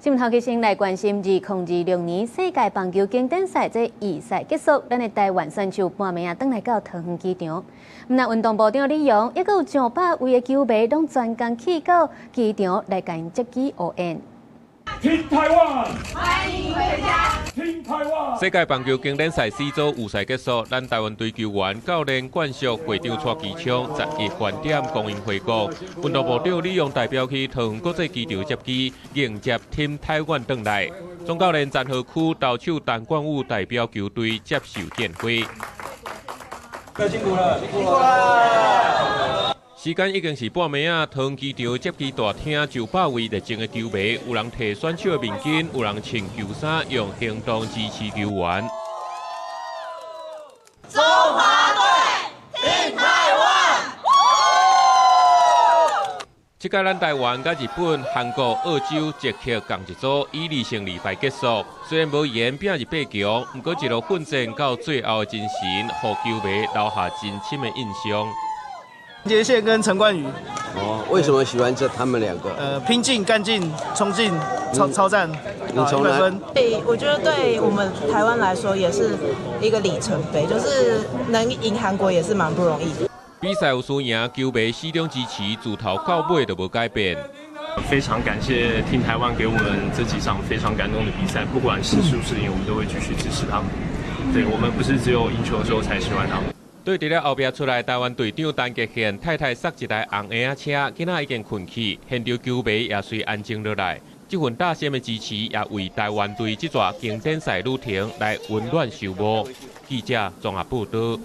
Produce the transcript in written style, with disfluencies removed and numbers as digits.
新聞頭起先來關心2026年世界棒球經典賽這預賽結束，咱的台灣選手半暝啊，轉來到桃園機場。毋但運動部長李揚，抑閣有上百位的球迷，攏專工去到機場來共𪜶接機応援。 Team 台灣，歡迎回家。Team 台灣。世界棒球經典賽 C 組預賽結束，咱台灣隊球員教練冠淑會長蔡其昌11飯點光榮回國。運動部長李揚代表去桃園國際機場接機，迎接 Team 台灣轉來。總教練陳和區投手陳冠宇代表球隊接受見會。辛苦了，辛苦了。時間已經是半暝仔，桃園機場接機大廳上百位熱情的球迷，有人提選手的面巾，有人穿球衫，用行動支持球員。中華隊，挺台灣！這屆咱台灣佮日本、韓國、澳洲、捷克仝一組，以2勝2敗結束。雖然無緣拼入八強，毋過一路奮戰到最後的精神，予球迷留下真深的印象。傑憲跟陳冠宇。哦，為什麼喜歡這他們兩個？拼勁、幹勁、衝勁、超超讚，100分。對，我覺得對我們台灣來說也是一個里程碑，就是能贏韓國也是蠻不容易的。比賽有輸贏，球迷始終支持，自頭到尾都無改變。非常感謝 Team 台灣給我們這幾場非常感動的比賽，不管是輸是贏，我們都會繼續支持他們。對，我們不是只有贏球的時候才喜歡他們。對佇咧後壁出來，台灣隊長陳傑憲太太駛一台紅嬰仔車，囡仔已經睏去，現場球迷也隨安靜落來。這份大聲的支持，也為台灣隊這逝經典賽旅程來溫暖收幕。記者綜合報導。